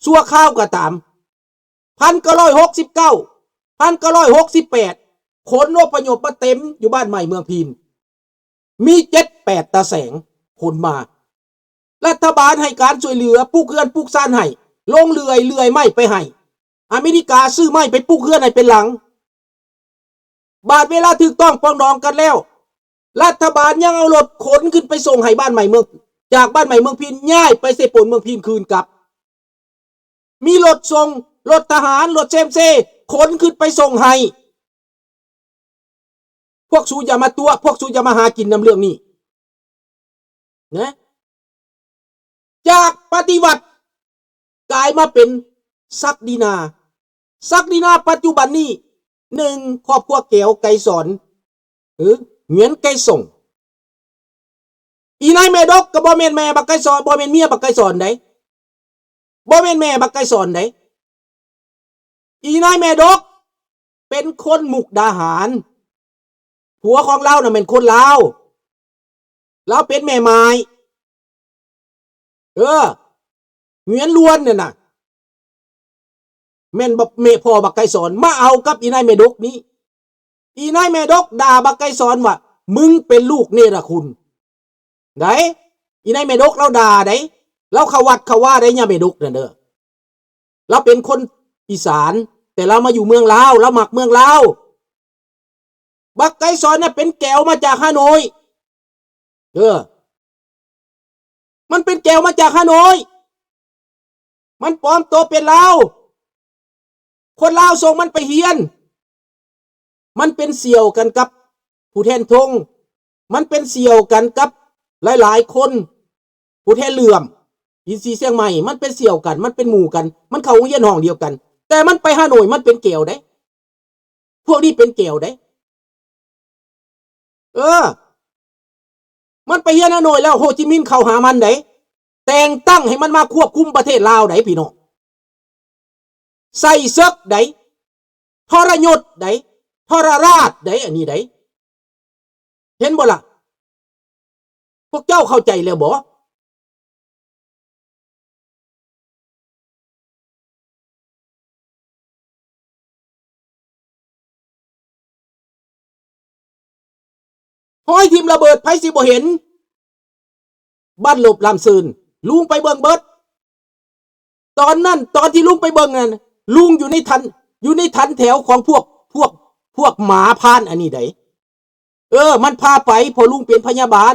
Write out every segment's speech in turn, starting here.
ຊົ່ວຄາວກໍຕາມ. ພັນເກົ້າຮ້ອຍຫົກສິບເກົ້າ ພັນເກົ້າຮ້ອຍຫົກສິບແປດ ຄົນອົບພະຍົບມາເຕັມຢູ່ບ້ານໃໝ່ເມືອງພີນ ມີເຈັດແປດຕາແສງຄົນມາ. ລັດຖະບານໃຫ້ການຊ່ວຍເຫຼືອ ປຸກເຮືອນປຸກຊານໃຫ້ ລົງເລື່ອຍ ເລື່ອຍໄມ້ໄປໃຫ້. ອາເມລິກາຊື້ໄມ້ໄປປຸກເຮືອນໃຫ້ເປັນຫຼັງ. ບາດເວລາຖືກຕ້ອງປອງດອງກັນແລ້ວ ລັດຖະບານຍັງເອົາລົດຂົນຂຶ້ນໄປສົ່ງໃຫ້ບ້ານໃໝ່ເມືອງ ຈາກບ້ານໃໝ່ເມືອງພີນ ຍ້າຍໄປເຊໂປນເມືອງພີນຄືນກັບ. ມີລົດສົ່ງ ລົດທະຫານ ລົດເຊມເຊ ຂົນຂຶ້ນໄປສົ່ງໃຫ້. ພວກສູຢ່າມາຕົວະ ພວກສູຢ່າມາຫາກິນນຳເລື່ອງນີ້ນະ. ຈາກປະຕິວັດກາຍມາເປັນສັກດິນາ. ສັກດິນາປັດຈຸບັນນີ້ ໜຶ່ງ ຄອບຄົວແກວໄກສອນ ຫຼື ຫງວຽນໄກສົງ. ອີນາຍແມ່ດົກກໍບໍ່ແມ່ນແມ່ບັກໄກສອນ ບໍ່ແມ່ນເມຍບັກໄກສອນໃດ ບໍ່ແມ່ນແມ່ບັກໄກສອນໃດ. ອີນາຍແມ່ດົກເປັນຄົນມຸກດາຫານ. ຜົວຂອງລາວນະແມ່ນຄົນລາວ. ລາວເປັນແມ່ໝ້າຍ. ເອີ ຫງວຽນລວນນັ້ນນະ ແມ່ນບັກ ແມ່ພໍ່ບັກໄກສອນ ມາເອົາກັບອີນາຍແມ່ດົກນີ້. ອີນາຍແມ່ດົກດ່າບັກໄກສອນວ່າ ມຶງເປັນລູກເນລະຄຸນໃດ໋. ອີນາຍແມ່ດົກລາວດ່າໃດ໋ ລາວເຂົ້າວັດເຂົ້າວາໃດ໋ ຍາແມ່ດົກນັ້ນເດີ. ລາວເປັນຄົນອີສານ ແຕ່ລາວມາຢູ່ເມືອງລາວ ລາວມັກເມືອງລາວ. ບັກໄກສອນນະເປັນແກວມາຈາກຮາໂນ້ຍ. ເອີ ມັນເປັນແກວມາຈາກຮາໂນ້ຍ. ມັນປອມໂຕເປັນລາວ. ຄົນລາວສົ່ງມັນໄປຮຽນ. ມັນເປັນສ່ຽວກັນກັບຜູ້ແທນທົງ. ມັນເປັນສ່ຽວກັນກັບຫຼາຍໆຄົນ. ຜູ້ແທນເຫຼື້ອມ ອິນຊີຊຽງໃໝ່ ມັນເປັນສ່ຽວກັນ ມັນເປັນໝູ່ກັນ ມັນເຂົ້າໂຮງຮຽນຫ້ອງດຽວກັນ ແຕ່ມັນໄປຮາໂນ້ຍ ມັນເປັນແກວໃດ໋. ພວກນີ້ເປັນແກວໃດ໋. ເອີ ມັນໄປຮຽນຮາໂນ້ຍແລ້ວ ໂຮຈິມິນເຂົ້າຫາມັນໃດ໋ ແຕ່ງຕັ້ງໃຫ້ມັນມາຄວບຄຸມປະເທດລາວໃດ໋ ພີ່ນ້ອງ. ໃສ່ເສິກໃດ໋ ທໍລະຍົດໃດ໋ ທໍລະລາດໃດ໋ ອັນນີ້ໃດ໋. ເຫັນບໍ່ລະ? ພວກເຈົ້າເຂົ້າໃຈແລ້ວບໍ່? ຮອຍຖິ້ມລະເບີດໃຜຊິບໍ່ເຫັນ? ບັ້ນລົບລຳເຊີນ ລຸງໄປເບິ່ງເບີດ. ຕອນນັ້ນ ຕອນທີ່ລຸງໄປເບິ່ງນັ້ນ ລຸງຢູ່ໃນຖັນ ຢູ່ໃນຖັນແຖວຂອງພວກ ພວກ ພວກໝາພານອັນນີ້ໃດ໋. ເອີ ມັນພາໄປ ເພາະລຸງເປັນພະຍາບານ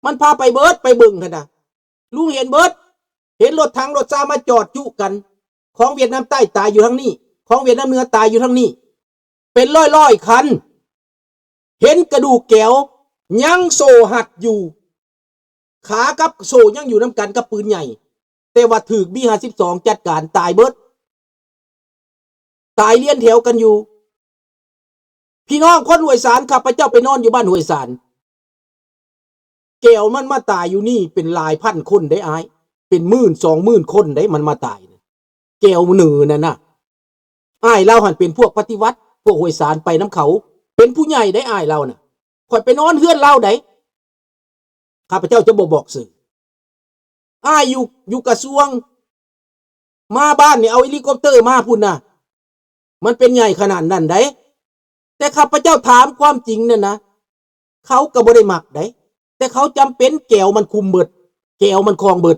ມັນພາໄປເບີດ ໄປເບິ່ງຫັ້ນນະ. ລຸງເຫັນເບີດ ເຫັນລົດຖັງລົດຊາມາຈອດຈຸກັນ ຂອງຫວຽດນາມໃຕ້ຕາຍຢູ່ທາງນີ້ ຂອງຫວຽດນາມເໜືອຕາຍຢູ່ທາງນີ້ ເປັນຮ້ອຍໆຄັນ. ເຫັນກະດູກແກວຍັງໂສ້ຮັດຢູ່ ຂາກັບໂສ້ຍັງຢູ່ນຳກັນກັບປືນໃຫຍ່ ແຕ່ວ່າຖືກບີຫ້າສິບສອງຈັດການຕາຍເບີດ ຕາຍລຽນແຖວກັນຢູ່. ພີ່ນ້ອງຄົນຫ້ວຍສານ ຂ້າພະເຈົ້າໄປນອນຢູ່ບ້ານຫ້ວຍສານ ແກວມັນມາຕາຍຢູ່ນີ້ເປັນຫຼາຍພັນຄົນເດ້ອ້າຍ ເປັນໝື່ນສອງໝື່ນຄົນເດ້ ມັນມາຕາຍ ແກວເໜີນັ້ນນະ. ອ້າຍລາວຫັ້ນເປັນພວກປະຕິວັດ ພວກຫ້ວຍສານໄປນຳເຂົາ ເປັນຜູ້ໃຫຍ່ໃດ໋ ອ້າຍລາວນະ. ຂ້ອຍໄປນອນເຮືອນລາວໃດ໋ ຂ້າພະເຈົ້າຈະບໍ່ບອກຊື່. ອ້າຍຢູ່ ຢູ່ກະຊວງ ມາບ້ານນີ້ເອົາເຮລິຄອບເຕີມາພຸ້ນນະ ມັນເປັນໃຫຍ່ຂະໜາດນັ້ນໃດ໋. ແຕ່ຂ້າພະເຈົ້າຖາມຄວາມຈິງນັ້ນນະ ເຂົາກໍບໍ່ໄດ້ມັກໃດ໋ ແຕ່ເຂົາຈຳເປັນ ແກວມັນຄຸມເບິດ ແກວມັນຄອງເບິດ.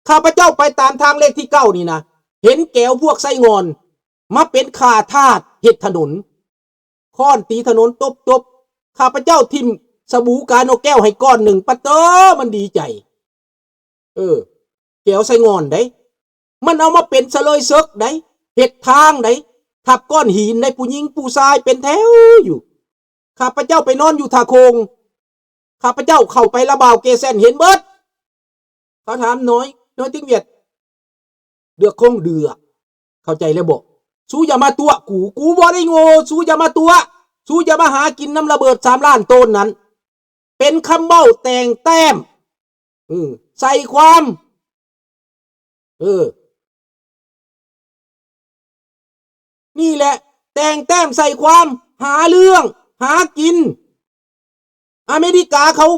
ຂ້າພະເຈົ້າໄປຕາມທາງເລກທີເກົ້ານີ້ນະ ເຫັນແກວພວກໄຊງ່ອນມາເປັນຂ້າທາດເຮັດຖະໜົນ ຄ້ອນຕີຖະໜົນຕົບໆ. ຂ້າພະເຈົ້າຖິ້ມສະບູການົກແກ້ວໃຫ້ກ້ອນໜຶ່ງ ປະເຕີ ມັນດີໃຈ. ເອີ ແກວໄຊງ່ອນໃດ໋ ມັນເອົາມາເປັນສະເລີຍເສິກໃດ໋ ເຮັດທາງໃດ໋ ທັບກ້ອນຫີນໃດ໋ ຜູ້ຍິງຜູ້ຊາຍເປັນແຖວຢູ່. ຂ້າພະເຈົ້າໄປນອນຢູ່ທ່າໂຄງ ຂ້າພະເຈົ້າເຂົ້າໄປລະບ່າວເກແຊນເຫັນເບິດ. ເຂົາຖາມນ້ອຍ ນ້ອຍຕິງຫວຽດ ເດືອກຄົງເດືອກ ເຂົ້າໃຈແລ້ວບໍ່? ສູຢ່າມາຕົວະກູ ກູບໍ່ໄດ້ໂງ່ ສູຢ່າມາຕົວະ ສູຢ່າມາຫາກິນນຳລະເບີດສາມລ້ານໂຕນນັ້ນ. ເປັນຄຳເວົ້າແຕ່ງແຕ້ມ ເອີ ໃສ່ຄວາມ ເອີ ນີ້ແຫຼະ ແຕ່ງແຕ້ມໃສ່ຄວາມ ຫາເລື່ອງ ຫາກິນ. ອາເມລິກາເຂົາ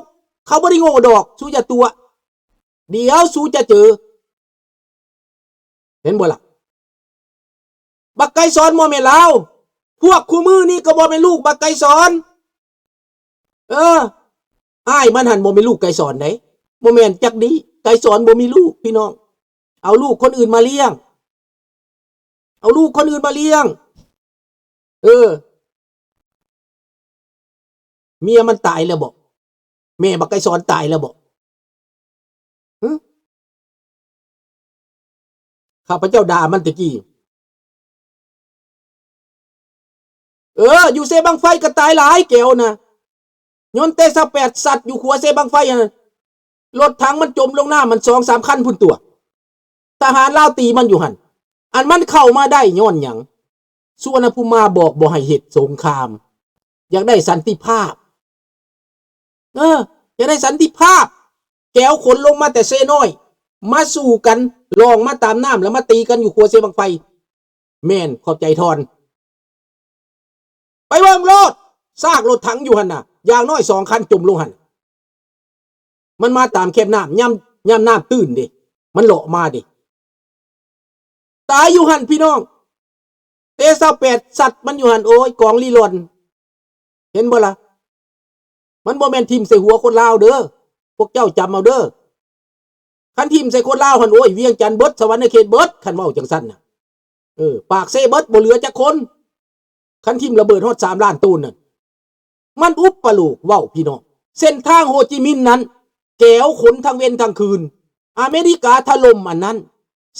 ເຂົາບໍ່ໄດ້ໂງ່ດອກ ສູຢ່າຕົວະ ດຽວສູຈະເຈີ. ເຫັນບໍ່ລະ? ບັກໄກສອນບໍ່ແມ່ນລາວ, ພວກຄູ່ມື້ນີ້ກໍບໍ່ແມ່ນລູກບັກໄກສອນ. ເອີ ອ້າຍມັນຫັ້ນບໍ່ແມ່ນລູກໄກສອນເດ້, ບໍ່ແມ່ນຈັກດີ້. ໄກສອນບໍ່ມີລູກພີ່ນ້ອງ, ເອົາລູກຄົນອື່ນມາລ້ຽງ, ເອົາລູກຄົນອື່ນມາລ້ຽງ. ເອີ ເມຍມັນຕາຍແລ້ວບໍ? ແມ່ບັກໄກສອນຕາຍແລ້ວບໍ? ຫຶ? ຂ້າພະເຈົ້າດ່າມັນແຕ່ກີ້. ເອີ ຢູ່ເຊບັ້ງໄຟກໍຕາຍຫຼາຍແກວນະ, ຍ້ອນແຕ່ຊາວແປດສັດຢູ່ຂົວເຊບັ້ງໄຟຫັ້ນ, ລົດຖັງມັນຈົມລົງນ້ຳຫັ້ນສອງສາມຄັນພຸ້ນຕົວະ. ທະຫານລາວຕີມັນຢູ່ຫັ້ນ. ອັນມັນເຂົ້າມາໄດ້ຍ້ອນຫຍັງ? ສຸວັນນະພູມາບອກບໍ່ໃຫ້ເຮັດສົງຄາມ, ຢາກໄດ້ສັນຕິພາບ. ເອີ ຢາກໄດ້ສັນຕິພາບ. ແກວຂົນລົງມາແຕ່ເຊນ້ອຍ ມາສູ້ກັນ, ລ່ອງມາຕາມນ້ຳ ແລ້ວມາຕີກັນຢູ່ຂົວເຊບັ້ງໄຟ. ແມ່ນ, ຂອບໃຈທ່ອນ. ໄປເບິ່ງໂລດ, ຊາກລົດຖັງຢູ່ຫັ້ນນະ, ຢ່າງໜ້ອຍສອງຄັນຈົມລົງຫັ້ນ. ມັນມາຕາມແຄມນ້ຳ, ຍາມ, ຍາມນ້ຳຕື້ນເດ້, ມັນເລາະມາເດ້. ຕາຍຢູ່ຫັ້ນພີ່ນ້ອງ, ເຕຊາວແປດສັດມັນຢູ່ຫັ້ນ. ໂອ້ຍ ກອງລີລອນ, ເຫັນບໍ່ລະ? ມັນບໍ່ແມ່ນຖິ້ມໃສ່ຫົວຄົນລາວເດີ, ພວກເຈົ້າຈຳເອົາເດີ. ຄັນຖິ້ມໃສ່ຄົນລາວຫັ້ນ ໂອ້ຍ ວຽງຈັນເບິດ, ສະຫວັນນະເຂດເບິດ, ຄັນເວົ້າຈັ່ງຊັ້ນນະ. ເອີ ປາກເຊເບິດ, ບໍ່ເຫຼືອຈັກຄົນ. ຄັນຖິ້ມລະເບີດຮອດສາມລ້ານໂຕນນັ້ນ, ມັນອຸປະໂລກເວົ້າພີ່ນ້ອງ. ເສັ້ນທາງໂຮຈິມິນນັ້ນ ແກວຂົນທັງເວັນທັງຄືນ. ອາເມລິກາຖະຫຼົ່ມອັນນັ້ນ,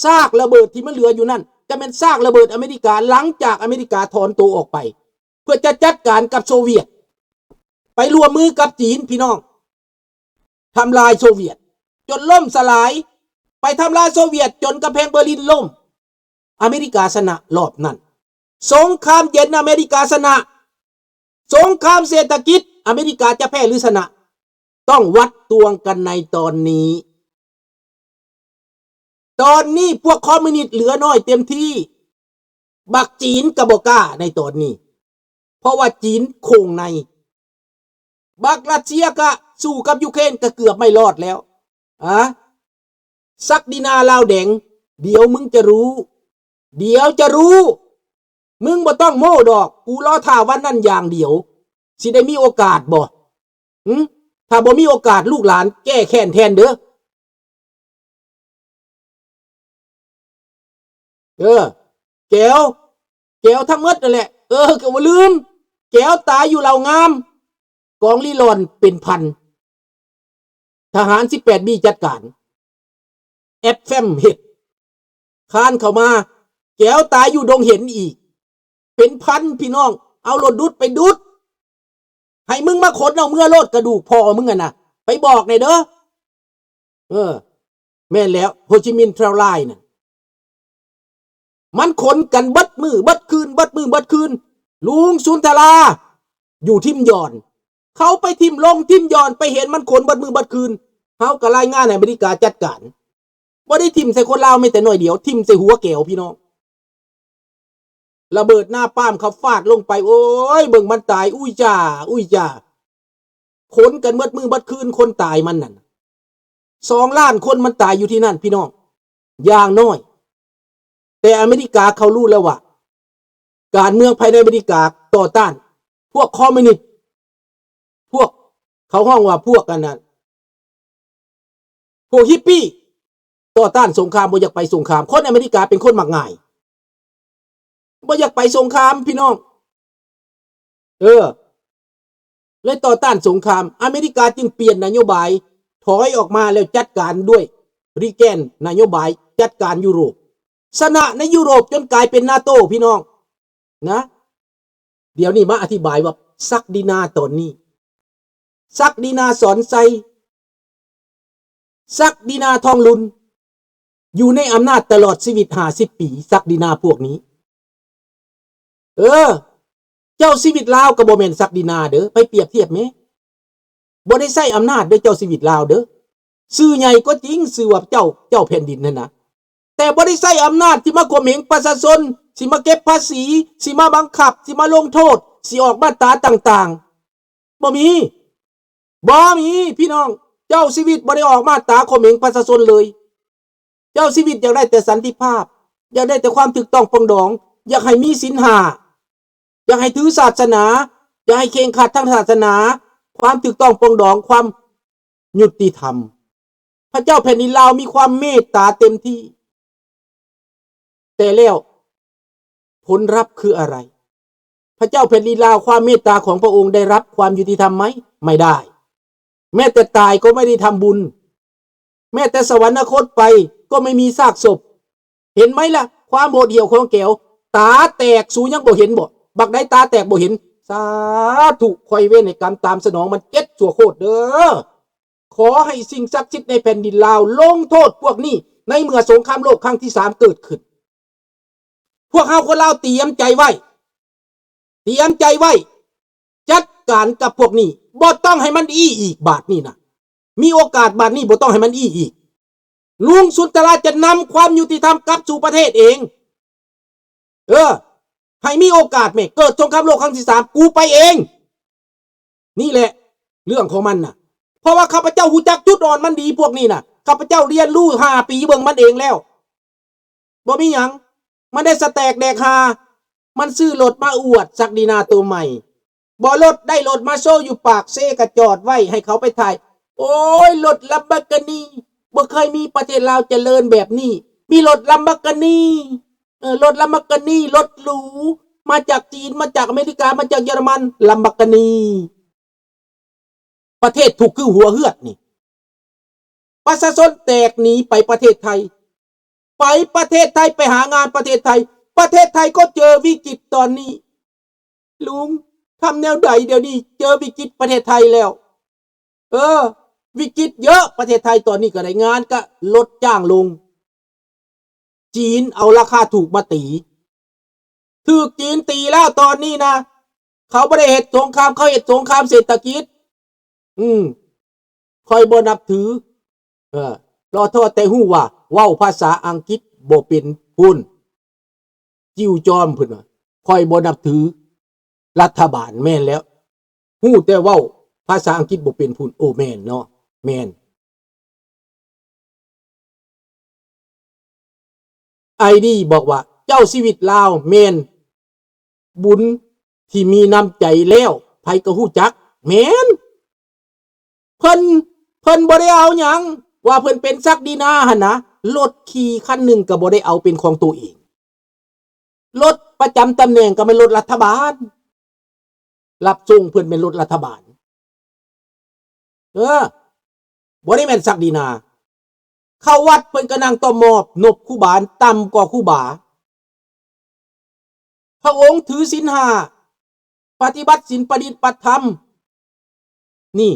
ຊາກລະເບີດທີ່ມັນເຫຼືອຢູ່ນັ້ນ ຈະແມ່ນຊາກລະເບີດອາເມລິກາ ຫຼັງຈາກອາເມລິກາຖອນໂຕອອກໄປ ເພື່ອຈະຈັດການກັບໂຊວຽດ, ໄປຮ່ວມມືກັບຈີນພີ່ນ້ອງ. ທຳລາຍໂຊວຽດຈົນລົ້ມສະຫຼາຍ, ໄປທຳລາຍໂຊວຽດຈົນກຳແພງເບີລິນລົ້ມ. ອາເມລິກາຊະນະລອບນັ້ນ. ສົງຄາມເຢັນອາເມລິກາຊະນະ. ສົງຄາມເສດຖະກິດອາເມລິກາຈະແພ້ຫຼືຊະນະ? ຕ້ອງວັດຕວງກັນໃນຕອນນີ້. ຕອນນີ້ພວກຄອມມິວນິດເຫຼືອໜ້ອຍເຕັມທີ່. ບັກຈີນກໍບໍ່ກ້າໃນຕອນນີ້, ເພາະວ່າຈີນໂຄ້ງໃນ. ບັກຣັດເຊຍກະສູ້ກັບຢູເຄຣນກະເກືອບໄມ່ລອດແລ້ວ. ອາ ສັກດິນາລາວແດງ, ດຽວມຶງຈະຮູ້, ດຽວຈະຮູ້. ມຶງບໍ່ຕ້ອງໂມ້ດອກ, ກູລໍຖ້າວັນນັ້ນຢ່າງດຽວ. ຊິໄດ້ມີໂອກາດບໍ່? ຫຶ? ຖ້າບໍ່ມີໂອກາດ, ລູກຫຼານແກ້ແຄ້ນແທນເດີ. ເອີ ແກວ, ແກວທັງໝົດນັ້ນແຫຼະ. ເອີ ກໍບໍ່ລືມ, ແກວຕາຍຢູ່ເຫຼົ່າງາມ, ກອງລີລອນເປັນພັນ. ທະຫານສິບແປດບີຈັດການ, ແອັບແຟ້ມເຮັດ, ຄານເຂົ້າມາ, ແກວຕາຍຢູ່ດົງເຫັນອີກ, ເປັນພັນພີ່ນ້ອງ. ເອົາລົດດຸດໄປດຸດ, ໃຫ້ມຶງມາຂົນເອົາເມືອໂລດ ກະດູກພໍ່ມຶງຫັ້ນນະ, ໄປບອກແດ່ເດີ. ເອີ ແມ່ນແລ້ວ, ໂຮຈິມິນທຣາວລາຍນະ, ມັນຂົນກັນເບິດມື້ເບິດຄືນ, ເບິດມື້ເບິດຄືນ. ລຸງສຸນທະລາຢູ່ທິມຢອນ, ເຂົາໄປຖິ້ມລົງທິມຢອນ, ໄປເຫັນມັນຂົນເບິດມື້ເບິດຄືນ. ເຮົາກໍລາຍງານໃຫ້ອາເມລິກາຈັດການ. ບໍ່ໄດ້ຖິ້ມໃສ່ຄົນລາວແມ້ແຕ່ໜ້ອຍດຽວ, ຖິ້ມໃສ່ຫົວແກວ ພີ່ນ້ອງ. ລະເບີດນາປາມເຂົາຟາດລົງໄປ, ໂອ້ຍ ເບິ່ງມັນຕາຍ, ອຸ້ຍຈ້າ ອຸ້ຍຈ້າ. ຂົນກັນເບິດມື້ເບິດຄືນ, ຄົນຕາຍມັນນັ້ນ ສອງລ້ານຄົນ, ມັນຕາຍຢູ່ທີ່ນັ້ນ ພີ່ນ້ອງ, ຢ່າງໜ້ອຍ. ແຕ່ອາເມລິກາເຂົາຮູ້ແລ້ວວ່າ ການເມືອງພາຍໃນອາເມລິກາຕໍ່ຕ້ານພວກຄອມມິວນິດ, ພວກເຂົາຮ້ອງວ່າພວກອັນນັ້ນ ພວກຮິບປີ້ຕໍ່ຕ້ານສົງຄາມ, ບໍ່ຢາກໄປສົງຄາມ. ຄົນອາເມລິກາເປັນຄົນມັກງ່າຍ, ບໍ່ຢາກໄປສົງຄາມ ພີ່ນ້ອງ. ເອີ ເລີຍຕໍ່ຕ້ານສົງຄາມ. ອາເມລິກາຈຶ່ງປ່ຽນນະໂຍບາຍ, ຖອຍອອກມາແລ້ວຈັດການດ້ວຍຣີແກນນະໂຍບາຍ, ຈັດການຢູໂຣບ, ຊະນະໃນຢູໂຣບຈົນກາຍເປັນນາໂຕ ພີ່ນ້ອງນະ. ດຽວນີ້ມາອະທິບາຍວ່າສັກດິນາຕອນນີ້, ສັກດິນາ ສອນໄຊ, ສັກດິນາ ທອງລຸນ ຢູ່ໃນອຳນາດຕະຫຼອດຊີວິດຫ້າສິບປີ, ສັກດິນາພວກນີ້. ເອີ ເຈົ້າຊີວິດລາວກໍບໍ່ແມ່ນສັກດິນາເດີ, ໄປປຽບທຽບແມ້. ບໍ່ໄດ້ໃຊ້ອຳນາດເດີ ເຈົ້າຊີວິດລາວເດີ. ຊື່ໃຫຍ່ກໍຈິງ, ຊື່ວ່າເຈົ້າ, ເຈົ້າແຜ່ນດິນຫັ້ນນະ, ແຕ່ບໍ່ໄດ້ໃຊ້ອຳນາດທີ່ມາຂົ່ມເຫງປະຊາຊົນ, ຊິມາເກັບພາສີ, ຊິມາບັງຄັບ, ຊິມາລົງໂທດ, ຊິອອກມາດຕາຕ່າງໆ. ບໍ່ມີ, ບໍ່ມີ ພີ່ນ້ອງ. ເຈົ້າຊີວິດບໍ່ໄດ້ອອກມາດຕາຂົ່ມເຫງປະຊາຊົນເລີຍ. ເຈົ້າຊີວິດຢາກໄດ້ແຕ່ສັນຕິພາບ. ຢາກໄດ້ແຕ່ຄວາມຖືກຕ້ອງປອງດອງ, ຢາກໃຫ້ມີສິນຫ້າ, ຢາກໃຫ້ຖືສາສະໜາ, ຢາກໃຫ້ເຄັ່ງຄັດທາງສາສະໜາ, ຄວາມຖືກຕ້ອງປອງດອງ, ຄວາມຍຸຕິທຳ. ພະເຈົ້າແຜ່ນດິນລາວມີຄວາມເມດຕາເຕັມທີ່. ແຕ່ແລ້ວຜົນລັບຄືອະໄລ? ພະເຈົ້າແຜ່ນດິນລາວ, ຄວາມເມດຕາຂອງພະອົງໄດ້ຮັບຄວາມຍຸຕິທຳໄໝ? ໄມ່ໄດ້. ແມ້ແຕ່ຕາຍກໍໄມ່ໄດ້ທຳບຸນ, ແມ້ແຕ່ສະຫວັນນະຄົດໄປກໍໄມ່ມີຊາກສົບ. ເຫັນໄໝລະ ຄວາມໂຫດຫ້ຽວຂອງແກວ? ຕາແຕກ ສູຍັງບໍ່ເຫັນບໍ? ບັກໃດຕາແຕກບໍ່ເຫັນ? ສາທຸ, ຂ້ອຍເວນໃຫ້ກຳຕາມສະໜອງມັນເຈັດຊົ່ວໂຄດເດີ້. ຂໍໃຫ້ສິ່ງສັກສິດໃນແຜ່ນດິນລາວລົງໂທດພວກນີ້ ໃນເມື່ອສົງຄາມໂລກຄັ້ງທີສາມເກີດຂຶ້ນ. ພວກເຮົາຄົນລາວຕຽມໃຈໄວ້, ຕຽມໃຈໄວ້, ຈັດການກັບພວກນີ້, ບໍ່ຕ້ອງໃຫ້ມັນອີ່ອີກບາດນີ້ນະ. ມີໂອກາດບາດນີ້ບໍ່ຕ້ອງໃຫ້ມັນອີ່ອີກ. ລຸງສຸນທະລາຈະນຳຄວາມຍຸຕິທຳກັບສູ່ປະເທດເອງ. ເອີ, ໃຫ້ມີໂອກາດແມ້, ເກີດສົງຄາມໂລກຄັ້ງທີສາມ ກູໄປເອງ. ນີ້ແຫຼະເລື່ອງຂອງມັນນະ. ເພາະວ່າຂ້າພະເຈົ້າຮູ້ຈັກຈຸດອ່ອນມັນດີພວກນີ້ນະ. ຂ້າພະເຈົ້າຮຽນຮູ້ຫ້າປີເບິ່ງມັນເອງແລ້ວ. ບໍ່ມີຫຍັງ, ມັນໄດ້ສະແຕກແດກຫ່າ. ມັນຊື້ລົດມາອວດສັກດີນາໂຕໃໝ່. ບໍ່ລົດ, ໄດ້ລົດມາໂຊຢູ່ປາກເຊ ກະຈອດໄວ້ໃຫ້ເຂົາໄປຖ່າຍ. ໂອ້ຍ, ລົດລຳໂບກີນີ, ບໍ່ເຄີຍມີປະເທດລາວຈະເລີນແບບນີ້. ມີລົດລຳໂບກີນີ. ເອີ, ລົດລຳໂບກີນີ, ລົດຫຼູ, ມາຈາກຈີນ, ມາຈາກອາເມລິກາ, ມາຈາກເຢຍລະມັນ, ລຳໂບກີນີ. ປະເທດທຸກຄືຫົວເຫືອດນີ້. ປະຊາຊົນແຕກໜີໄປປະເທດໄທ, ໄປປະເທດໄທ, ໄປຫາງານປະເທດໄທ. ປະເທດໄທກໍເຈີວິກິດຕອນນີ້. ລຸງ, ທຳແນວໃດດຽວນີ້? ເຈີວິກິດປະເທດໄທແລ້ວ. ເອີ, ວິກິດເຍອະ, ປະເທດໄທຕອນນີ້ກໍໄດ້ງານກະລົດຈ້າງລົງ. ຈີນເອົາລາຄາຖືກມາຕີ. ຖືກຈີນຕີແລ້ວຕອນນີ້ນະ. ເຂົາບໍ່ໄດ້ເຮັດສົງຄາມ, ເຂົາເຮັດສົງຄາມເສດຖະກິດ. ອືມ, ຂ້ອຍບໍ່ນັບຖື. ເອີ, ລໍທໍແຕ່ຮູ້ວ່າເວົ້າພາສາອັງກິດບໍ່ເປັນພຸ້ນ. ຈິ້ວຈອມເພິ່ນວ່າ, ຂ້ອຍບໍ່ນັບຖືລັດຖະບານ. ແມ່ນແລ້ວ, ຮູ້ແຕ່ເວົ້າພາສາອັງກິດບໍ່ເປັນພຸ້ນ. ໂອ, ແມ່ນເນາະ, ແມ່ນ. ໄອດີບອກວ່າ ເຈົ້າຊີວິດລາວແມ່ນບຸນທີ່ມີນ້ຳໃຈແລ້ວ, ໃຜກໍຮູ້ຈັກ. ແມ່ນ. ເພິ່ນ, ເພິ່ນບໍ່ໄດ້ເອົາຫຍັງ, ວ່າເພິ່ນເປັນສັກດີນາຫັ້ນນະ, ລົດຂີ່ຄັນໜຶ່ງກໍບໍ່ໄດ້ເອົາເປັນຂອງໂຕເອງ. ລົດປະຈຳຕຳແໜ່ງກໍແມ່ນລົດລັດຖະບານ, ຮັບສົ່ງເພິ່ນແມ່ນລົດລັດຖະບານ. ເອີ, ບໍ່ໄດ້ແມ່ນສັກດີນາ. ເຂົ້າວັດເພິ່ນກໍນັ່ງຕໍ່ມອບນົບຄູບາ, ຕ່ຳກວ່າຄູບາ. ພະອົງຖືສິນຫ້າ, ປະຕິບັດສິນ, ປະຕິບັດທຳ. ນີ້,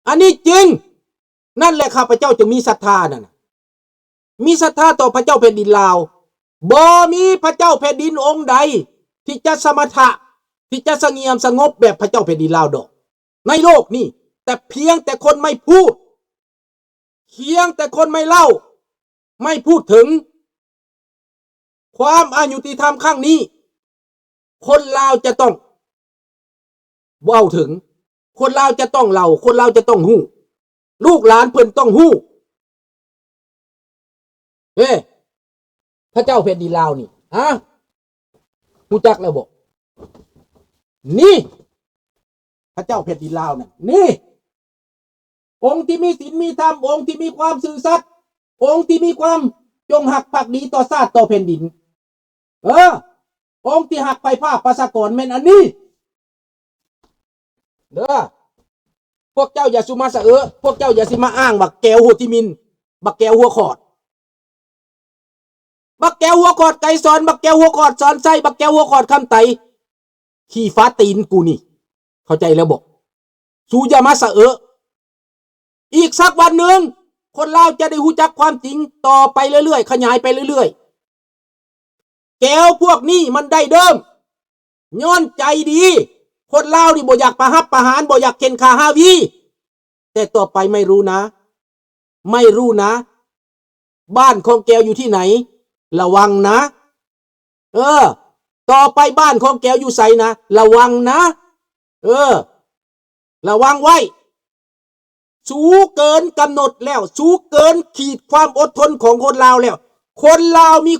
ອັນນີ້ຈິງ. ນັ້ນແຫຼະ ຂ້າພະເຈົ້າຈຶ່ງມີສັດທານັ້ນນະ, ມີສັດທາຕໍ່ພະເຈົ້າແຜ່ນດິນລາວ. ບໍ່ມີພະເຈົ້າແຜ່ນດິນອົງໃດທີ່ຈະສະມະຖະ, ທີ່ຈະສະຫງຽມສະຫງົບແບບພະເຈົ້າແຜ່ນດິນລາວດອກ ໃນໂລກນີ້. ແຕ່ພຽງແຕ່ຄົນໄມ່ພູດ, ພຽງແຕ່ຄົນໄມ່ເລົ່າ, ໄມ່ພູດເຖິງ. ຄວາມອາຍຸຕິທຳຄັ້ງນີ້ ຄົນລາວຈະຕ້ອງເວົ້າເຖິງ, ຄົນລາວຈະຕ້ອງເລົ່າ, ຄົນລາວຈະຕ້ອງຮູ້, ລູກຫຼານເພິ່ນຕ້ອງຮູ້. ເອີ, ພະເຈົ້າແຜ່ນດິນລາວນີ້, ຮະ? ຮູ້ຈັກແລ້ວບໍ່? ນີ້, ພະເຈົ້າແຜ່ນດິນລາວນັ້ນ, ນີ້. ອົງທີ່ມີສິນມີທຳ, ອົງທີ່ມີຄວາມຊື່ສັດ, ອົງທີ່ມີຄວາມຈົງຮັກພັກດີຕໍ່ຊາດຕໍ່ແຜ່ນດິນ. ເອີ, ອົງທີ່ຮັກໃຜພາກປະຊາກອນແມ່ນອັນນີ້ເດີ. ພວກເຈົ້າຢ່າສູ່ມາສະເອາະ, ພວກເຈົ້າຢ່າຊິມາອ້າງບັກແກ້ວໂຮຈິມິນ, ບັກແກ້ວຫົວຂອດ. ບັກແກ້ວຫົວຂອດໄກສອນ, ບັກແກ້ວຫົວຂອດສອນໄຊ, ບັກແກ້ວຫົວຂອດຄຳໄຕ, ຂີ້ຝາຕີນກູນີ້, ເຂົ້າໃຈແລ້ວບໍ່? ສູຢ່າມາສະເອາະ. ອີກສັກວັນໜຶ່ງ ຄົນລາວຈະໄດ້ຮູ້ຈັກຄວາມຈິງຕໍ່ໄປເລື້ອຍໆ, ຂະຫຍາຍໄປເລື້ອຍໆ. ແກ້ວພວກນີ້ມັນໄດ້ເດີ້ມ ຍ້ອນໃຈດີ. ຄົນລາວນີ້ບໍ່ຢາກປະຫັບປະຫານ, ບໍ່ຢາກເຂັ່ນຂ້າຮາວີ. ແຕ່ຕໍ່ໄປໄມ່ຮູ້ນະ, ໄມ່ຮູ້ນະ, ບ້ານຂອງແກວຢູ່ທີ່ໃນ? ລະວັງນະ. ເອີ, ຕໍ່ໄປບ້ານຂອງແກວຢູ່ໃສນະ? ລະວັງນະ. ເອີ, ລະວັງໄວ້. ສູເກີນກຳນົດແລ້ວ, ສູເກີນຂີດຄວາມອົດທົນຂອງຄົນລາວແລ້ວ. ຄົນລາວມີ